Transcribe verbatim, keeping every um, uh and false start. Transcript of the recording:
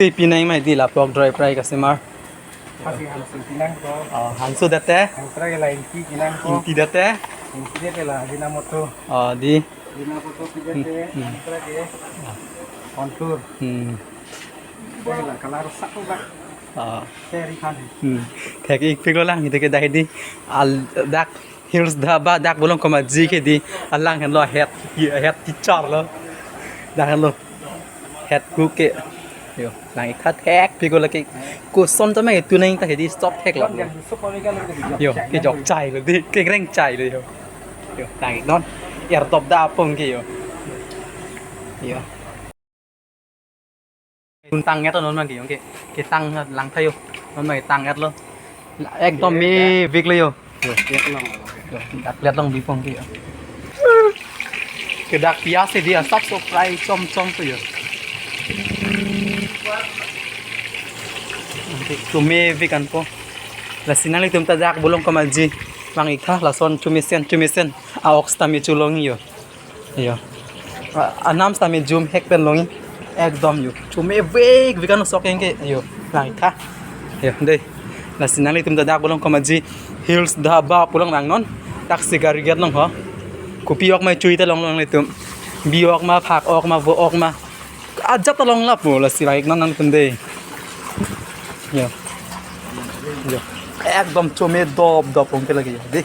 Pi nangji ma di lapu-ok droi prai kasemar. Pasi Hansu pinangpo. Oh, Hansu date? Hansu ke la Inti pinangpo. Inti date? Inti date la Ajinomoto. Oh, di. Ajinomoto pi date. Hmm. Hansu ke. Contour. Hmm. Date la color sak ko ba. Oh. Seri kan. Hmm. Thek-ik piklo lang, ite ke dak di. Al dak Hills Dhaba dak Bolong Komatji ke di, alang henlo head, head teacher lo. Dak henlo head cook ke. Yo, lang-ik tha thek piklo lake. Koson tame tu nangta ke di stop thek lo. Yo, kejok chai lo di, kekreng chai lo yo. Yo, lang-ik non. Erdop da apong ke yo. Yo. Tun tang-et non abang ke yo, ke, ketang lang tha yo. Non abang tang-et lo. Ekdom mevik lo yo. Yo, dak let long bipong ke yo. Ke dak pias si di asap so fry chom chom to yo. Ke, to mevik anpo. Lasi nanglitum ta dak Bolong Komatji vang-ik tha, lason chomesen chomesen a-ok sitame cholong yo. Yo. A-, anam sitame jum hek pen longji. Ekdom yo. Chomevik vik an sok ke yo. Lang-ik tha. Yo, dei. Lasi nanglitum ta dak Bolong Komatji Hills Dhaba pu along vangnon. Dak si gari gate along ho. Kopi ok ma chui ta longlong nanglitum. Bi ok ma, phak ok ma, vo ok ma. Ajat ta long lapu, lasi lang-ik non nanglitum dei. Yo. Yo. Ekdom chome dop dop ong ke lagi yo. Dei.